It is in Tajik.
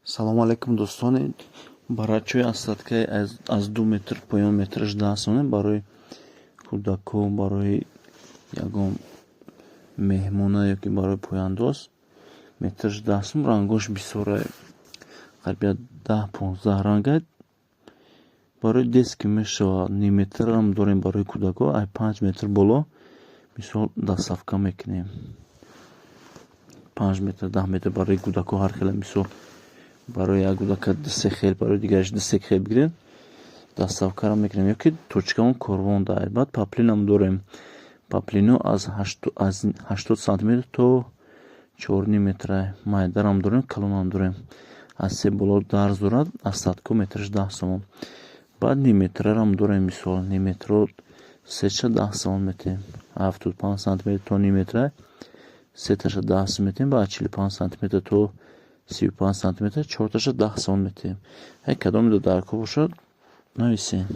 Салому алайкум, дӯстони. Барачои остаткаи аз 2 метр поён метраш 10 сомон, барои кӯдакҳо, барои ягон меҳмона ёки барои пояндоз метраш 10 сом. Рангош бисёре, қариб 10-15 ранга. Барои детский мешавад. Нимметрам дорем барои кӯдакҳо, ай 5 метр боло, мисол, доставка мекунем. 5 метр, 10 метр барои кӯдакҳо ҳар хела, мисол, барои як кӯдака ду-се хел, барои дигараш ду-се хел бигирем, доставкаро мекунем. Ёки точкаон корвон дар. Баъд паплинам дорем. Паплино аз 80 сантиметр то 4,5 метра. Майдарам дорем, калонам дорем. Аз се боло дарз дорад, остатко метраш 10 сомон. Баъд нимметрарам дорем, мисол, нимметро сеча 10 сомон метиҳем. 75 сантиметр то ним метра сеташа 10 сом метиҳем, баъд 45 сантиметр то 35 сантиметр чорташа 10 сомон метиҳем. Ҳай, кадомедо дар кор бошад, нависен.